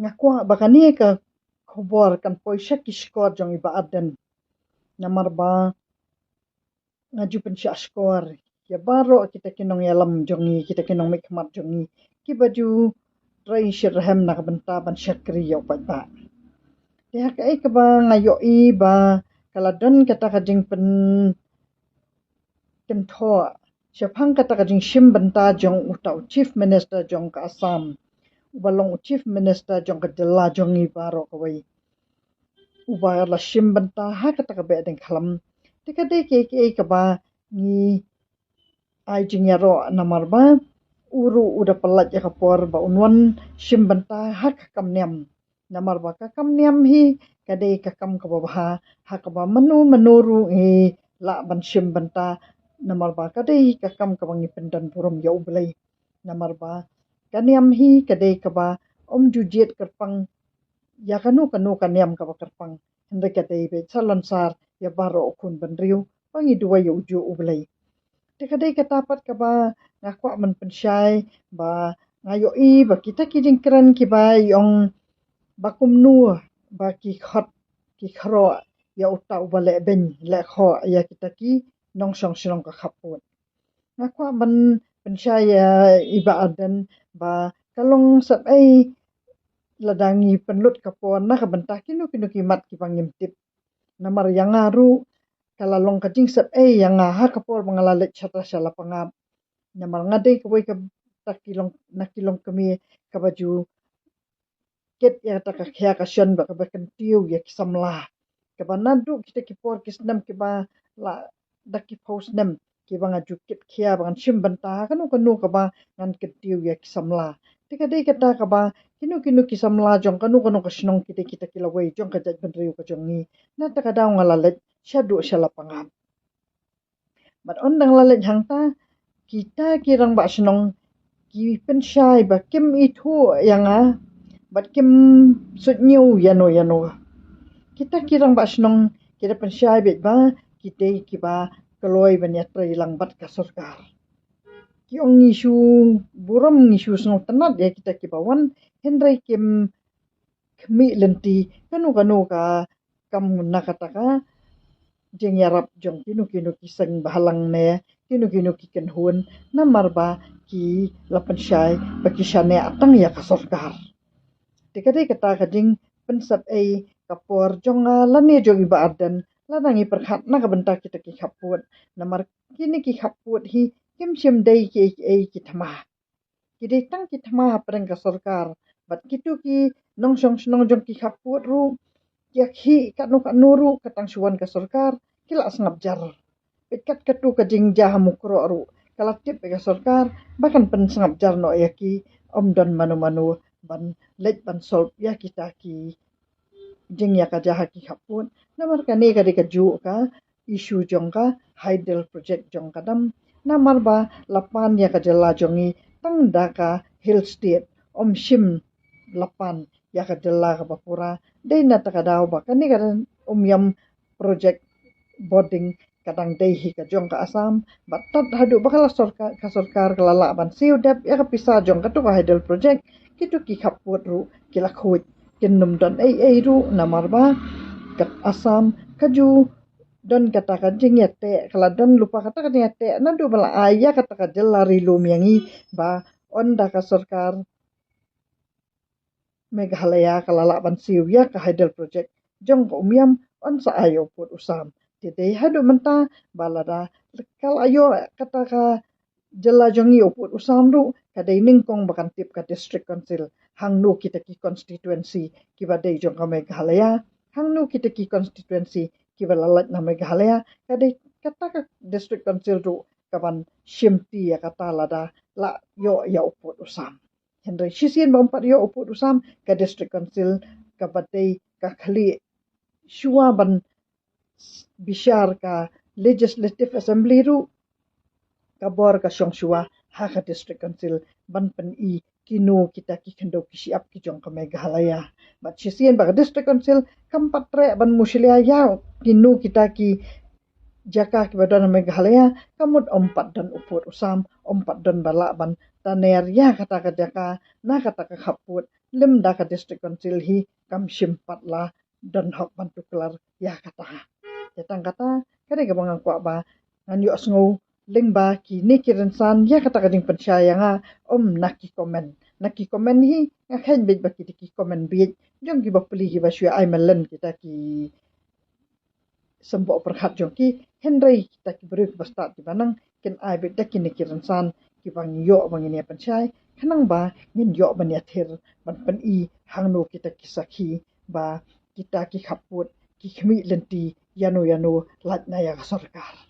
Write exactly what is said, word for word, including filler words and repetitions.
Nga kwah ba kane ka khubor kan poi sha ki shkor jong i Bah Ardent. Namar ba nga ju pynshah shkor ïa baroh kita ki nongïalam jong ngi, kita ki nongmihkhmat jong ngi, kiba ju trei shitrhem na ka bynta ban shakri ïa u paidbah. Te ha kaei kaba nga ïohi ba ka la don kata ka jingpyn kynthoh shaphang kata ka jingshim bynta jong uta u Chief Minister jong ka Assam, uba long u Chief Minister jong ka jylla jong ngi baroh kawei, uba la shim bynta ha kata ka behdeiñkhlam. Te ka dei kaei kaei kaba ngi ai jingïaroh, namar ba u ruh u da pyllait ïa ka por ba un wan shim bynta ha ka kam niam. Namar ba ka kam niam hi ka dei ka kam kaba bha, ha kaba mano mano ruh ngi lah ban shim bynta. Namar ba ka dei ka kam kaba ngi pyndon burom ïa U Blei. Namar ba ka niam hi ka dei kaba ym ju jied kyrpang ïa kano kano ka niam kaba kyrpang. Hynrei ka dei beit salonsar ïa baroh u khun bynriew ba ngi duwai ïa ujuh U Blei. Te ka dei kata pat kaba nga kwah ban pynshai, ba nga ïohi ba kita ki jingkren kiba ïong ba kumno ba ki khot ki khroh ïa uta uba leh beiñ leh khoh ïa kita ki nongshong shnong ka khappud. Nga kwah ban pynshai ïa i Bah Ardent ba ka long sepei lada ngi pynlut ka por na ka bynta kino kino ki mat kiba ngim tip. Namar ïa nga ruh ka la long ka jingsepei ïa nga ha ka por ba nga la leit shata sha Lapangap. Namar nga dei kawei kata ki long, na ki longkmie kaba ju kit ïa kata ka khia ka shon ba kaba kyntiew ïa ki samla. Kaba naduh kita ki por ki snem kiba la da ki phew snem kiba nga ju kit khia ba ngan shim bynta ha kano kano kaba ngan kyntiew ïa ki samla. Te ka dei kata kaba kino kino ki samla jong kano kano ka shnong ki dei kita ki lawei jong ka jaitbynriew ka jong ngi. Na kata ka daw nga la leit shaduh sha Lapangap. Bad ynda nga la leit hangta, kita ki rangbah shnong ki pynshai ba kim ithuh ïa nga bad kim suidñiew ïano ïano. Kita ki rangbah shnong ki da pynshai beit ba ki dei kiba kloi ban ïatrei lang bad ka sorkar. Ki ong ngi shu burom, ngi shu sngewtynnat ïa kita kiba wan, hynrei kim khmih lynti kano kano ka kam na kata ka jingïarap jong kino kino ki seng bhalang ne kino kino ki kynhun, namar ba ki la pynshai ba ki shaniah tang ïa ka sorkar. Te ka dei kata ka jingpynsepei ka por jong nga lane jong i Bah Ardent, lada ngi pyrkhat na ka bynta kita ki khappud. Namar kine ki khappud hi kim shym dei kiei kiei ki thma. Ki dei tang ki thma hapdeng ka sorkar. Bad kito ki nongshong shnong jong ki khappud ruh, ki ïakhih katno katno ruh, ka tang shu wan ka sorkar ki la sngap jar. Peit kat katu ka jingjia ha Mukroh ruh ka la tip ïa ka sorkar ba kan pynsngap jar noh ïa ki, ym don mano mano ban leit ban solve ïa kita ki jingïakajia ha ki khappud. Namar kane ka dei kajuh ka issue jong ka hydel project jong ka dam. Namar ba la pan ïa ka jylla jong ngi tang da ka hill state, ym shym la pan ïa ka jylla kaba pura. Dei na kata ka daw ba kane ka Umiam project bording ka dang dei hi ka jong ka Assam. Bad tad haduh ba ka la sorkar, ka sorkar ka la lah ban siew dep ïa ka pisa jong katu ka hydel project, kito ki khappud ruh ki la khuid, kin ym don ei ei ruh, namar ba ka Assam ka ju don kata ka jingïateh, ka la don lypa kata ka jingïateh naduh ba la ai ïa kata ka jylla ri lum ïa ngi, ba ynda ka sorkar Meghalaya ka la lah ban siew ïa ka hydel project jong ka Umiam, yn sa ai ïa u pud u sam. Te dei haduh mynta ba lada ka la ïoh kata ka jylla jong ngi u pud u sam ruh, ka dei nyngkong ba kan tip ka district council hangno kita ki constituency kiba dei jong ka Meghalaya, hangno kita ki constituency kiba la lait na Meghalaya. Ka dei kata ka district council ruh kaban shim ti ïa kata lada la ïoh ïa u pud u sam. Hynrei shisien ba ym pat ïoh u pud u sam, ka district council kaba dei ka khlieh shuwa ban bishar ka Legislative Assembly ruh, ka bor ka shong shuwa ha ka district council ban pyni kino kita ki khyndew ki shyiap ki jong ka Meghalaya. Bad shisien ba ka district council kam pat treh ban mushlia ïa kino kita ki jaka kiba don ha Meghalaya, ka mut ym pat don u pud u sam, ym pat don ba lah ban taner ïa kata ka jaka na kata ka khappud, lymda ka District Council hi kam shym pat la don hok ban tuklar ïa kata. Te tang kata, ka dei kaba nga kwah ba ngan ïohsngew lyngba kine ki rynsan ïa kata ka jingpynshai ïa nga, ym na ki comment. Na ki comment hi nga kheiñ beit ba ki dei ki comment bieit jong ki bapli kiba shu ai malen kita ki symboh pyrkhat jong ki, hynrei kita ki briew kiba stad kiba nang kin ai beit da kine ki rynsan kiba ngi ïoh ba ngin ïa pynshai, khnang ba ngin ïoh ban ïathir ban pyni hangno kita ki sakhi ba kita ki khappud ki khmih lynti ïano ïano lait na ïa ka sorkar.